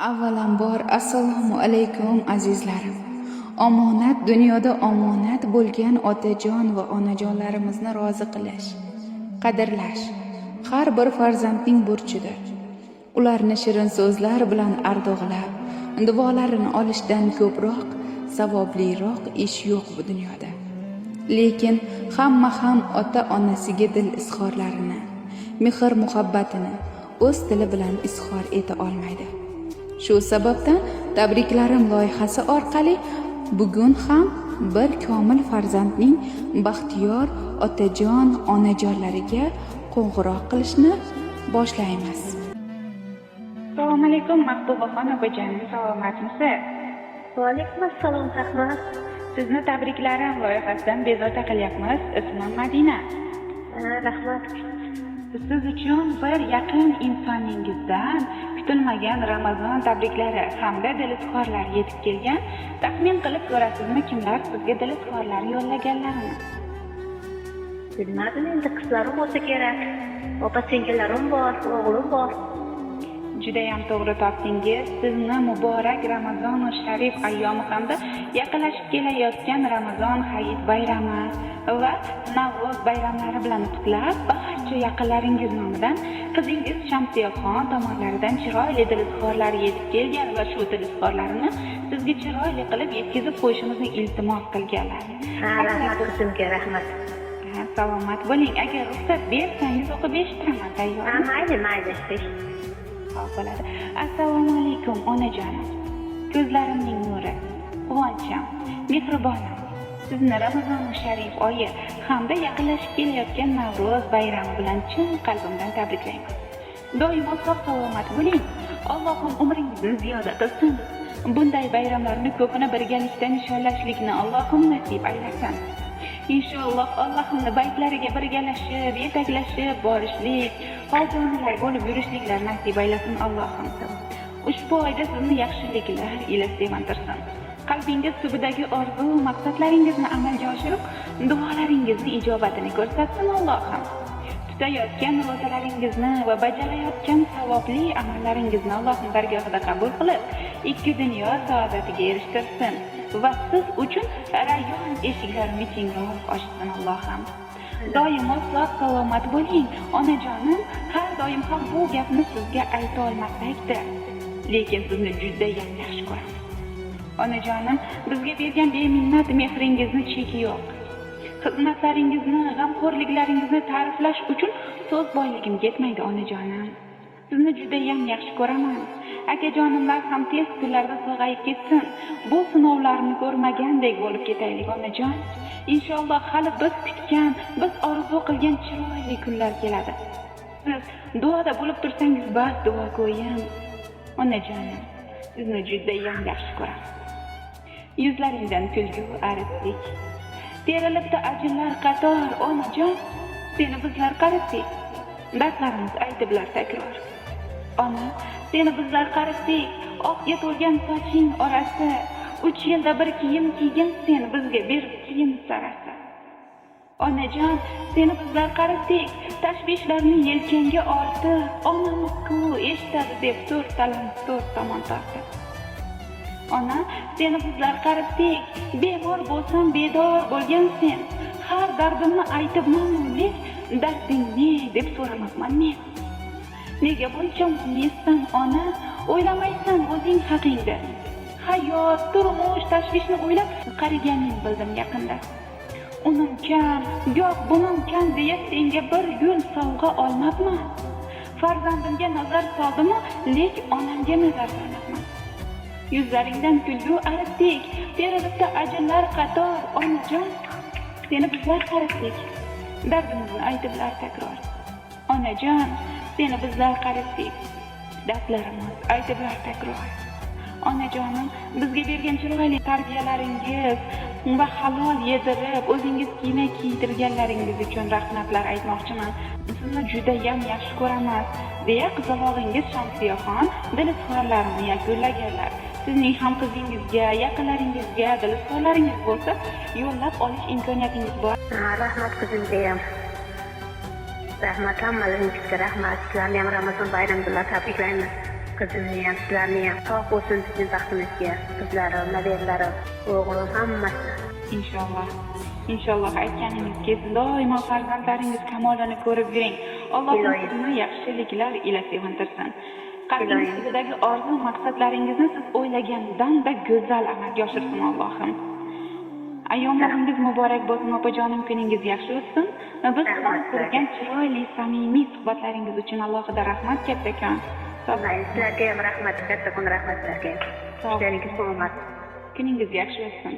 Avvalambor, assalomu alaykum, azizlarim. Omonat dunyoda omonat bo'lgan otajon va onajonlarimizni rozi qilish, qadrlash har bir farzandning burchidir. Ularni shirin so'zlar bilan ardoqlab, duolarini olishdan ko'proq savobliroq ish yo'q bu dunyoda. Lekin hamma ham ota-onasiga dil izhorlarini, mehr-muhabbatini o'z tili bilan izhor eta olmaydi. Shu sababdan tabriklarim loyihasi orqali bugun ham bir komil farzandning baxtiyor otajon, onajonlariga qo'ng'iroq qilishni boshlaymiz. Assalomu alaykum, Mahbubaxon opajonim, salomatmisiz? Va alaykum assalom, rahmat. Sizni tabriklarim loyihasidan bezovta qilyapmiz. Ismim Madina. Ha, rahmat. Siz uchun bir yaqin insoningizdan kutilmagan Ramazon tabriklari hamda dil izhorlar yetib kelgan. Taxmin qilib ko'rasizmi, kimlar sizga dil izhorlar yo'llaganlarini? Bilmadim endi, qizlarim bo'lsa kerak. Opa singillarim bor, o'g'lim bor. Judayam to'g'ri topdingiz. Sizni muborak Ramazoni sharif ayyomi hamda yaqinlashib kelayotgan Ramazon hayit bayrami va Navro'z bayramlari bilan qutlab, barcha yaqinlaringiz nomidan qizingiz Shamsiyaxon tomonlaridan chiroyli dil izhorlar yetib kelgan va shu dil izhorlarini sizga chiroyli qilib yetkazib qo'yishimizni iltimos qilganlar. Ha, rahmat qizimga, rahmat. Ha, salomat bo'ling. Agar ruxsat bersangiz, o'qib eshittiraman, Ha, tayyormi? Mayli, mayli. Xo'p, bo'ladi. Assalomu alaykum, onajonim. Ko'zlarimning nuri, quvonchim, mehribonim. Sizni Ramazoni sharif oyi hamda yaqinlashib kelayotgan Navro'z bayrami bilan chin qalbimdan tabriklayman. Doimo sog' salomat bo'ling. Allohim umringizni ziyoda qilsin. Bunday bayramlarni ko'pini birgalikda nishonlashlikni Allohim nasib aylasin. Inshaalloh, Allohimni baytlariga birgalashib, yetaklashib borishlik, hojonalar bo'lib yurishliklar nasib aylasin Allohim. Ushbu oyda sizni yaxshiliklar ila sevintirsin. Qalbingiz tubidagi orzu maqsadlaringizni amalga oshirib, duolaringizni ijobatini ko'rsatsin Allohim. Tutayotgan ro'zalaringizni va bajarayotgan savobli amallaringizni Allohim dargohida qabul qilib, ikki dunyo saodatiga erishtirsin va siz uchun rayon eshiklarini kengroq ochsin Allohim. Doimo sog' salomat bo'ling, onajonim. Har doim ham bu gapni sizga ayta olmasak-da, lekin sizni judayam yaxshi ko'ramiz. Onajonim, bizga bergan beminnat mehringizni cheki yo'q. Xizmatlaringizni, g'amxo'rliklaringizni ta'riflash uchun so'z boyligim yetmaydi, onajonim. Sizni judayam yaxshi ko'raman. Akajonimlar ham tez kunlarda sog'ayib ketsin. Bu sinovlarni ko'rmagandek bo'lib ketaylik, onajon. Inshaalloh, hali biz kutgan, biz orzu qilgan chiroyli kunlar keladi. Siz duoda bo'lib tursangiz bas, duogo'yim. Onajonim, sizni judayam yaxshi ko'raman. Yuzlaringdan kulgu aritdik. Terilibdi ajinlar qator, onajon, seni bizlar qaritdik. Dardlarimiz aytiblar takror. Ona, seni bizlar qaritdik. Oqga to'lgan soching orasi, 3 yilda bir kiyim kiygan sen bizga berib kiyim sarasi. Onajon, seni bizlar qaritdik. Tashvishlarni yelkangga ortib, onamiz-ku eshitadi deb to'rt talam to'rt tomon tortib. Ona, seni bizlar qaritdik. Bemor bo'lsam bedor bo'lgan sen. Har dardimni aytib mamnunlik, darding ne deb so'ramabman men. Nega buncha mungiysan, ona? O'ylamaysan o'zing haqingda. Hayot, turmush tashvishni o'ylab qariganing bildim yaqinda. Unim kam, goh bunim kam deya senga bir gul sovg'a olmabman. Farzandimga nazar soldimu, lek onamga nazar solmabman. Yuzlaringdan kulgu aritdik, terilibdi ajinlar qator, onajon, seni bizlar qaritdik. Dardimizni aytiblar takror. Onajon, seni bizlar qaritdik. Dardlarimiz aytiblar takror. Onajonim, bizga bergan chiroyli tarbiyalaringiz va halol yedirib, o'zingiz kiyma kiydirganlaringiz uchun rahmatlar aytmoqchiman. Sizni judayam yaxshi ko'ramiz, deya qizalog'ingiz Shamsiyaxon dil izhorlarini yakunlaganlar. Sizning ham qizingizga, yaqinlaringizga dil izhorlaringiz bo'lsa, yo'llab olish imkoniyatingiz bor. Ha, rahmat qizimga ham. Rahmat hammalaringizga, rahmat. Sizlarni ham Ramazon bayrami bilan tabriklayman. Qizimni ham, sizlarni ham sog' bo'lsin bizning baxtimizga. Qizlarim, nabiralarim, o'g'lim hammasi. Inshaalloh. Inshaalloh, aytganingiz kelsin. Doimo farzandlaringiz kamolini ko'rib yuring. Allohim Iloyim. sizni yaxshiliklar ila sevintirsin. Qalbingiz Iloyim. tubidagi orzu maqsadlaringizni siz o'ylagandan-da go'zal amalga oshirsin Allohim. Ayyomlaringiz muborak bo'lsin, opajonim, kuningiz yaxshi o'tsin. Va biz bilan Rahmat. qurgan chiroyli, samimiy suhbatlaringiz uchun alohida rahmat kattakon. Sog' Mayli, sizlarga ham rahmat, kattakon rahmat sizlarga ham. Sog' Ishlaringiz omad. Kuningiz yaxshi o'tsin.